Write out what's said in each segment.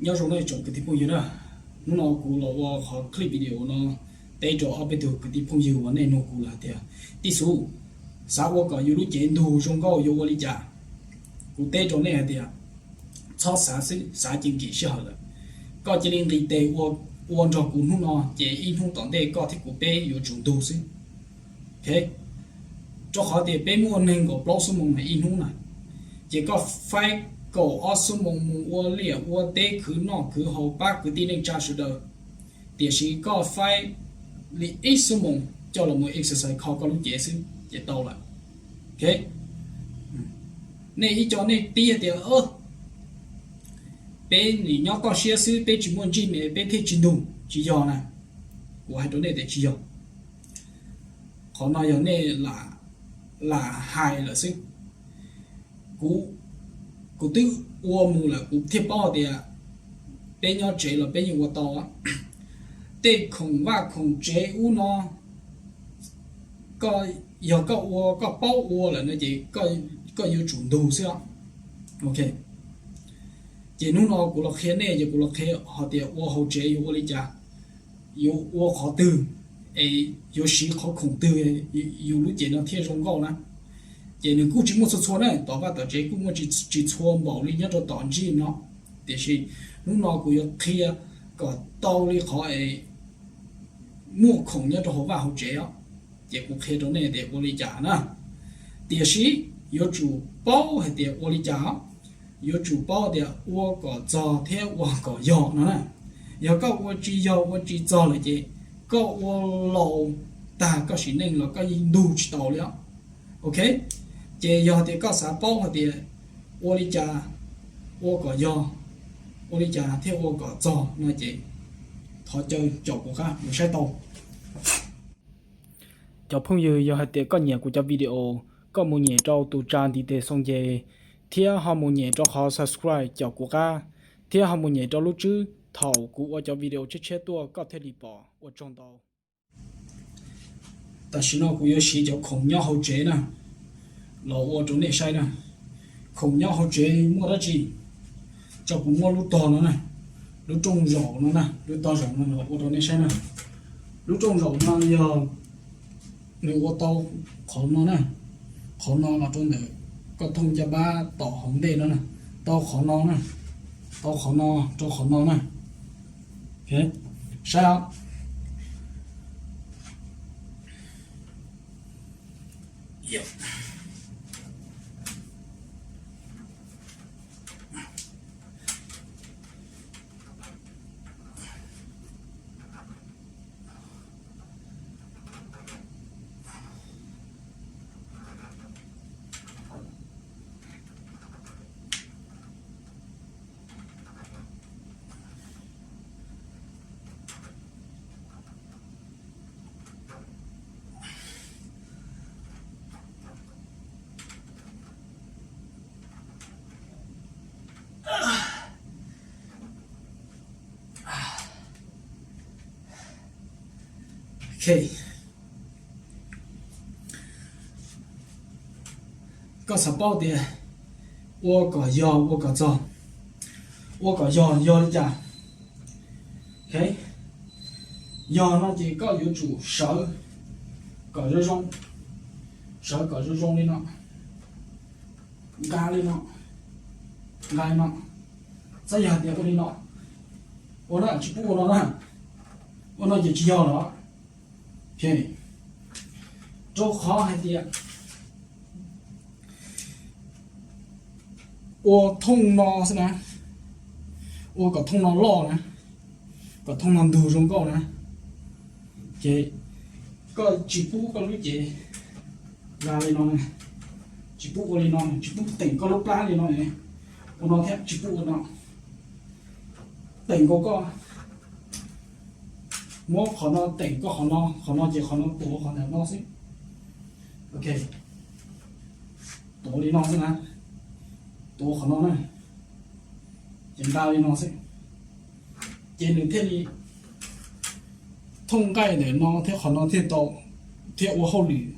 Nyob zoo nej tsoom kwv tij phooj ywg na, hnub no kuv los ua qhov clip video no teb rau ob peb tug kwv tij phooj ywg uas nej nug kuv lawm hais tias, tij Xub, xav ua kom yus lub cev ntug zoo nkauj yuav ua li cas? Kuv teb rau nej hais tias, txhob xav xwb, xav ces nkim sij hawm lawm. Koj cia li nqis tes ua, ua nrog kuv hnub no ces ib hnub tom ntej koj thiab kuv peb yuav tsum ntug xwb. Rau qhov tias peb muaj nees nkaum plaub xuab moos na ib hnub na, ces koj faib kaum ob xuab moos mus ua liaj ua teb khwv noj khwv haus pab kwv tij neej tsa sawv daws, tiam sis koj faib li ib xuab moos coj los mus exercise kho koj lub cev xwb ces tau lawm. Nej ib co nej tib tias, peb nim nyob toj siab xwb, peb tsis muaj ntsej muag peb thiaj tsis ntug, tsis yog na. Kuv hais rau nej tias tsis yog. Qhov no yog nej lam hais lawm xwb. Kuv, kuv twb ua mus lawm kuv thiaj paub tias peb nyob tsev los peb yeej ua tau. Tej khoom vaj khoom tsev ub no, yog koj ua, koj paub ua lawm no ces koj yuav tsum ntug xwb os. Ok, ces hnub no kuv los qhia nej, ces kuv los qhia hais tias ua hauv tsev yuav ua li cas, yuav ua qhov twg es yuav siv qhov khoom twg yus lub cev no thiaj zoo nkauj na. Ces nws kuj tsis muaj txhua txhua na, tom vaj tom tsev kuj muaj tsis txhua npaum li nyob rau tom gym no. Tiam sis hnub no kuv yuav qhia kom tau li qhov es muaj khoom nyob rau hauv vaj hauv tsev os. Ces kuv qhia rau nej tias ua li cas na. Tiam sis yuav tsum paub hais tias ua li cas, yuav tsum paub tias ua kom txog thiab ua kom yog no na. Yog koj ua tsis yog ua tsis txog lawm ces koj ua laus tag koj sim neej los koj yeej ntug tsis tau li os. Ok, ces yog tias koj xav paub hais tias ua li cas ua kom yog, ua li cas thiaj ua kom txog no ces thov caw caum kuv qab mus saib tau. Cov phooj ywg, yog hais tias koj nyiam kuv cov video, koj mus nyem rau tus tsa ntiv tes xoo ces, thiab ho mus nyem rau qhov subscribe caum kuv qab, thiab ho mus nyem rau lub tswb thaum kuv ua cov video tshiab tshiab tuaj koj thiaj li pom. Ua tsaug ntau. Tam sim no kuv yuav siv cov khoom nyob hauv tsev na los ua rau nej saib na. Khoom nyob hauv tsev muaj dab tsi? Tso kuv muab lub tog no na, lub rooj zaum no na, lub tog zaum no los ua rau nej saib na. Lub rooj zaum no yog nws ua tau qhov no na, qhov no los rau ntawm koj thooj caj npab tom hauv ntej no na, tau qhov no na, tau qhov no rau qhov no na. Saib os. Ok, koj xav paub tias ua kom yog ua kom txog, ua kom yog yog li cas? Ok, yog no ces koj yuav tsum sawv kom zoo zoo, sawv kom zoo zoo li no, nqa li no, nqa li no. Txhob yog hais tias ua li no, ua no tsis pub ua no na, ua no ces tsis yog lawm. Rau qhov hais tias ua thooj no xwb na, ua kom thooj no loj na, kom thooj no ntug zoo nkauj na, ces koj tsis pub koj lub cev nqa li no, tsis pub ua li no, tsis pub teem koj lub plab li no, ua no thiab tsis pub ua no. Teem nkaus koj, muab qhov no teem koj qhov no, qhov no ces qhov no tuav qhov ntawm no xwb. Ok, tuav li no xwb na, tuav qhov no na, ces nqa li no xwb, ces nws thiaj li thooj nqaij ntawm no thiab qhov no thiaj tau, thiaj ua hauj lwm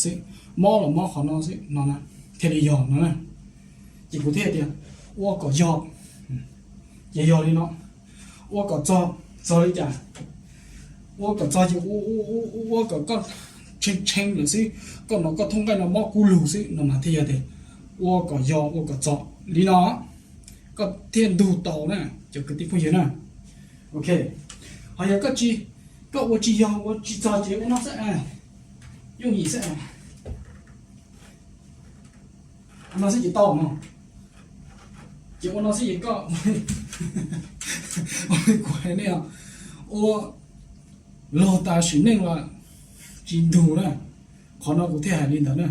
xwb. Mob los mob qhov no xwb no na, thiaj li yog no na. Ces kuv thiaj tias ua kom yog, Ces yog li no, ua kom txog, txog li cas? Ua kom txog ces ua, ua kom koj tshee tshee lawm xwb, koj hnov koj thooj nqaij no mob kub lug xwb no mas thiaj yog tias ua kom yog ua kom txog li no, koj thiaj ntug tau na, cov kwv tij phooj ywg na. Ok, ho yog koj tsis, koj ua tsis yog ua tsis txog ces ua no xwb, yooj yim xwb, ua no xwb ces tau no, ces ua no xwb ces koj, kuv hais nej, ua log tas sim neej los tsis ntug na. Qhov no kuv thiaj hais li ntawd na.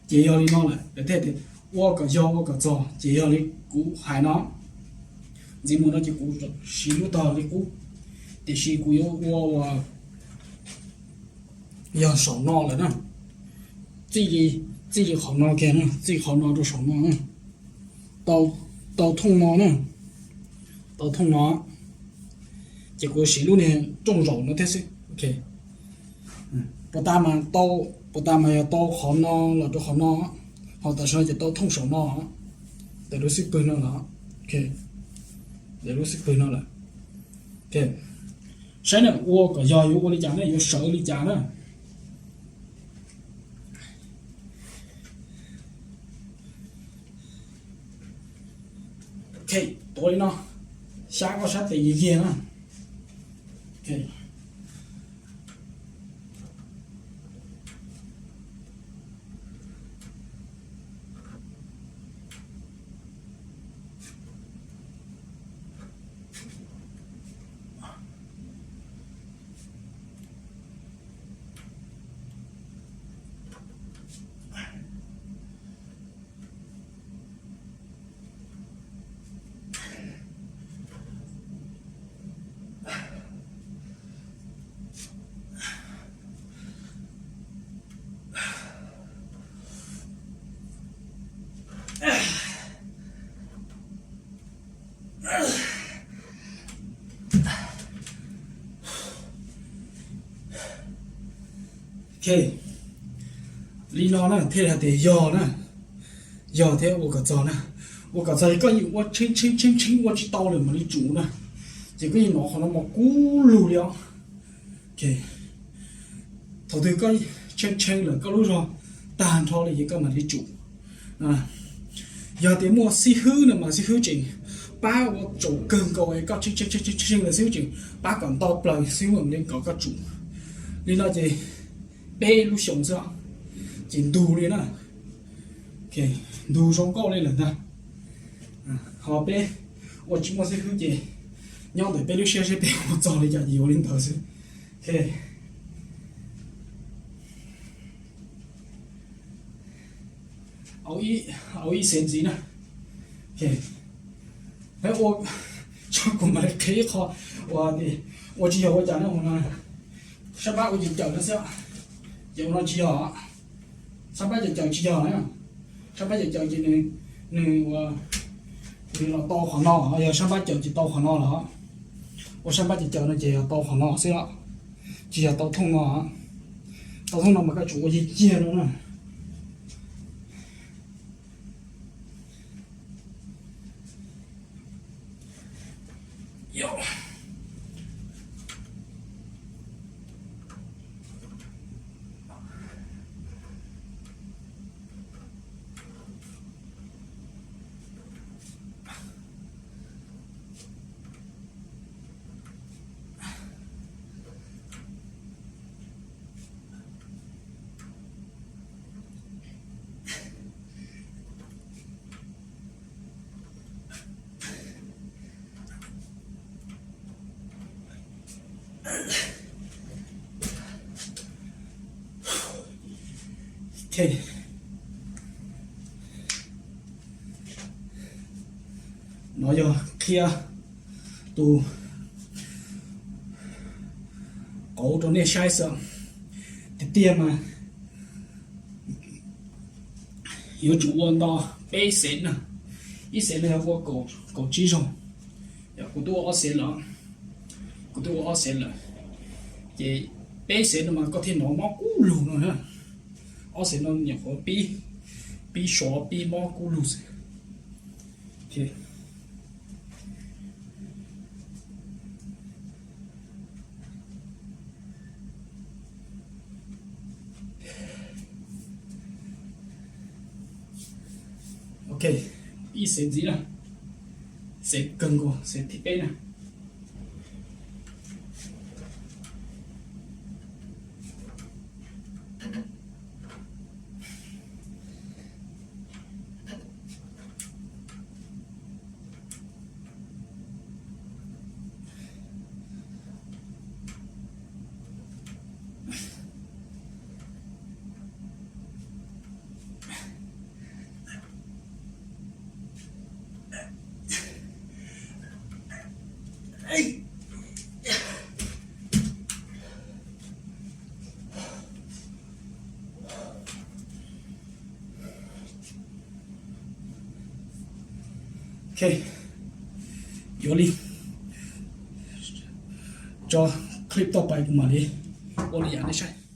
Ces yog li no lawm lawv thiaj tias ua kom yog ua kom txog, ces yog li kuv hais no. Ntxiv mus no ces kuv siv lub tog li qub, tiam sis kuv yuav ua ua yog saum no lawm na. Txij li, txij li qhov no kiag na, txij qhov no rau saum no na, tau thooj no na, tau thooj no, ces kuv siv lub niag rooj zaum no thiab xwb. Puas tas mas tau, puas tas mas yog tau qhov no los rau qhov no, ho tam sim no ces tau thooj saum no, ntawm lub xib pwg no los, ntawm lub xib pwg no lawm. Saib na, ua kom yog yuav ua li cas na, yuav sawv li cas na. Tuav li no, xyab koj sab tes yig yig na. Li no na thiaj li hais tias yog na, yog thiab ua kom txog na. Ua kom txog koj yeej ua tshee tshee tshee tshee ua tsis tau lawm mam li tsum na, ces koj yeej hnov qhov no mas kub lug li os. Thaum twg koj tshee tshee lawm koj lub zog tag nrho li ces koj mam li tsum. Yog tias muaj xib hwb no mas xib hwb tseem pab ua tsaus kawg nkaus es koj tshee tshee tshee tshee lawm xib hwb tseem pab kom nto plaws xib hwb mam li kom koj tsum. Li no ces peb lub xyoos xwb ces ntug li na, ntug zoo nkauj li lawm ntag. Ho peb ua tsis muaj xib hwb ces nyob ntawm peb lub siab seb peb ua txog li cas ces yuav li ntawd xwb. Au ib xeev ntxiv na. Peb ua, kuv mam li qhia ib qho uas ua tsis yog ua cas na, sab pab ua cawm cawm no xwb, ces ua no tsis yog, sab pab cawm cawm tsis yog na. Sab pab cawm cawm ces nws, nws ua, nws los tau qhov no, yog sab pab cawm ces tau qhov no los, ua sab pab cawm cawm no ces yog tau qhov no xwb os, tsis yog tau thooj no. Tau thooj no mas koj tsum ua yig ciag no na. No yog qhia tus qauv rau nej saib xwb. Tiag tiag mas yuav tsum ua nto peb xeev na, ib xeev no yog ua kaum tsib zaug, kuv twb ua ob xeev lawm, kuv twb ua ob xeev lawm, ces peb xeev no mas koj thiaj hnov mob kub lug no. Ob xeev no nyuam qhuav pib, pib sov pib mob kub lug xwb. ib xev ntxiv na, xev kawg nkaus xev thib peb na. Ok, yuav li, tso clip toj pais kuv mam li ua li yam nej saib.